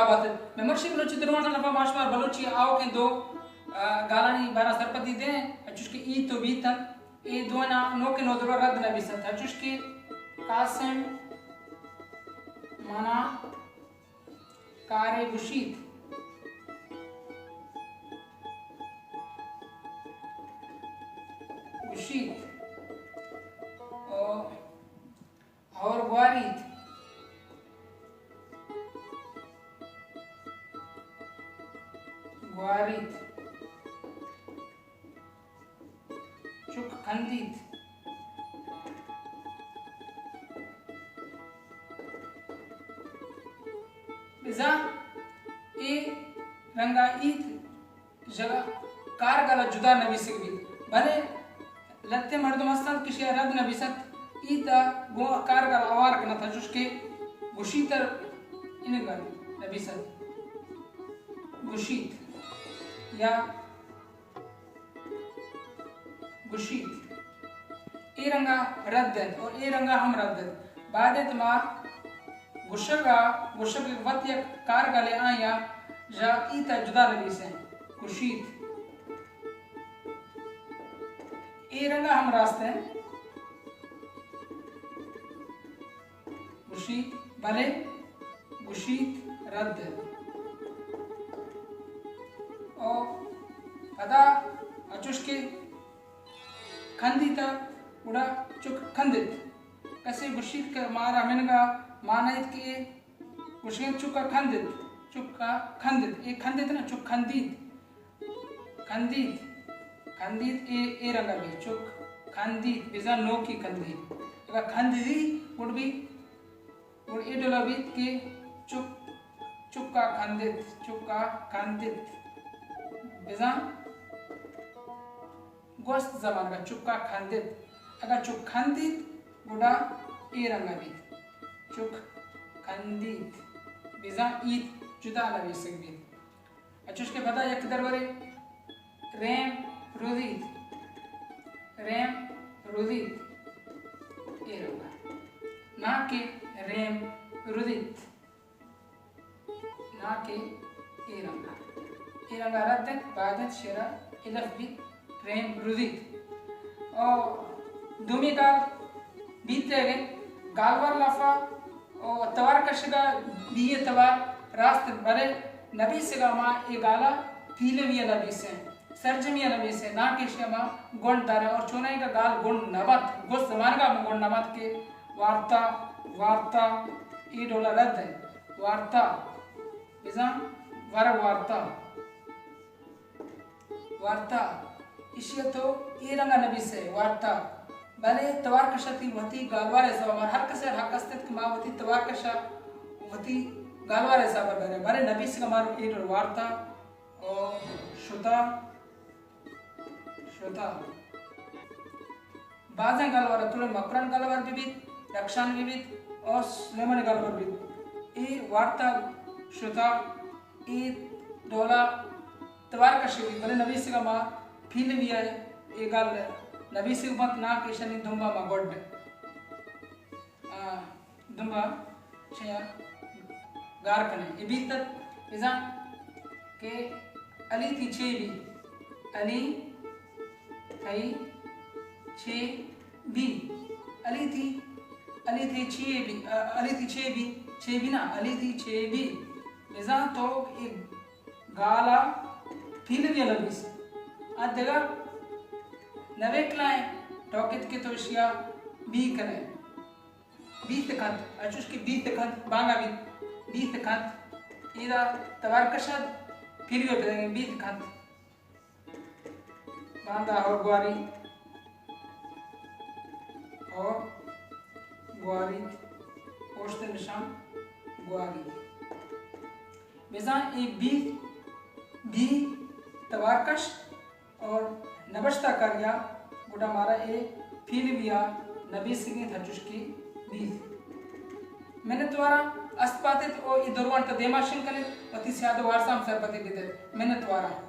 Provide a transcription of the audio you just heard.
ممبرشپ بلوچی درونت ءِ لپا ما شمار بلوچی آؤکیں دو، آ، گالانی بارا سرپدی دیں، انچوش کہ ایت و بیت انت۔ اے دوئیناں نوکیں نودربر رد نبیس انت، انچوش کہ قاسم منا کارے گوشیت۔ گوشیت۔ او ہور گواریت۔ گواریت۔ چک کندیت۔ بزاں اے رنگا ایت۔ جگہ کارگال ءَ جدا نبیسگ بیت، بلے لھتیں مردم ہست انت کہ ایشی ءَ رد نبیس انت، ایت ءَ گوں کارگال ءَ ہوار کن انت، انچوش کہ گوشیت ءَ انگا نبیس انت، گوشیت یا گوشیت۔ اے رنگا رد انت اور اے رنگا ہم رد انت۔ باید انت ما گوشگ ءَ، گوشگ وت یک کارگالے، آیاں ژ ایت ءَ جدا نبیسیں۔ گوشیت۔ اے رنگ ءَ ہم راست انت۔ گوشیت، بلے گوشیت رد انت۔ او پدا انچوش کہ کندیت ءَ گڑا چک کندت۔ کسے گوشیت کہ مارا منگا مانایت کہ اے گوشگیں چک ءَ کندت، چک ءَ کندت، اے کندت نہ، چک کندیت، کندیت، کندیت، اے، اے رنگ ءَ بیت، چک کندیت، بزاں نوکی کندیت۔ اگاں کندیت گڑ بیت، گڑ اے ڈول ءَ بیت کہ چک، چک ءَ کندت، چک ءَ کندت، بزاں گوست زمانگ ءَ چک ءَ کندت۔ اگاں چک کندیت، گڑا اے رنگ ءَ بیت۔ چک کندیت۔ بزاں ایت جدا نبیسگ بیت۔ انچوش کہ پدا یک درورے ریم رودیت۔ ریم رودیت۔ اے رنگ ءَ۔ ناں کہ ریم رودیت۔ ناں کہ اے رنگ ءَ۔ اے رنگ ءَ رد انت، باید انت شعر ءَ الف بیت، ریم رودیت۔ او دومی گال بیتگ انت، گالوار لفظ ءَ او توار کشگ ءَ بی ءِ توار راست انت، بلے نبیسگ ءَ ما اے گال ءَ پیلوی ءَ نبیسیں، سرجمی ءَ نبیسیں، ناں کہ ایشی ءَ ما گونڈ داریں اور چونائیگا گال گونڈ نہ بنت، گوست زمانگ ءَ ہم گونڈ نہ بنت کہ وارتا، وارتا، اے ڈول ءَ رد انت۔ وارتا، بزاں ورگ وارتا۔ وارتا، ایشی ءَ تو اے رنگ ءَ نبیسئے، وارتا۔ بلے توار کش ءَ تئی وتی گالوار ءِ حساب ءَ، مارا ہر کسے ءَ حق است انت کہ ما وتی توار کش ءَ وتی گالوار ءِ حساب ءَ بریں۔ بلے نبیسگ ءَ مارا اے ڈول وارتا، او شتا، شتا۔ بازیں گالوار، ترے مکران گالوار بہ بیت، رخشان بہ بیت، او سلیمانی گالوار بیت۔ اے وارتا شتا، اے ڈولا توار کشگ بیت، بلے نبیسگ ءَ ما پیلوی ءَ اے گال نبیسگ بنت، ناں کہ ایشانی دمب ءَ ما گڈ، آ، دمب ءَ چیا گار کنیں۔ اے بیت ات بزاں کہ علی تئی چے بی، علی تئی چے بی، علی تئی، علی تئی چے بی، آ، علی تئی چے بی، چے بی نا، علی تئی چے بی۔ بزاں تو اے گال ءَ پیلوی ءَ نبیس۔ آ دگہ نبیکلائیں ٹوکت کہ تو اشی ءَ بی کنئے۔ بیت کنت، انچوش کہ بیت کنت، بانگا بیت، بیت کنت۔ ادا توار کش ات، پیلوی ءَ بدئیں، بیت کنت۔ باندا ہور گواری، ہور گواری، اوشت نشان گواری۔ بزاں اے بی، بی توار کش اور نبشتہ کاری ءَ گڈا مارا اے پیلوی ءَ نبیسگی انت، انچوش کہ بیت۔ منتواراں، است بات ات او اے درونت ءَ دیما شنگ کن ات، وتی سیاد ءُ وارساں ہم سرپدی بدئیت۔ منتواراں۔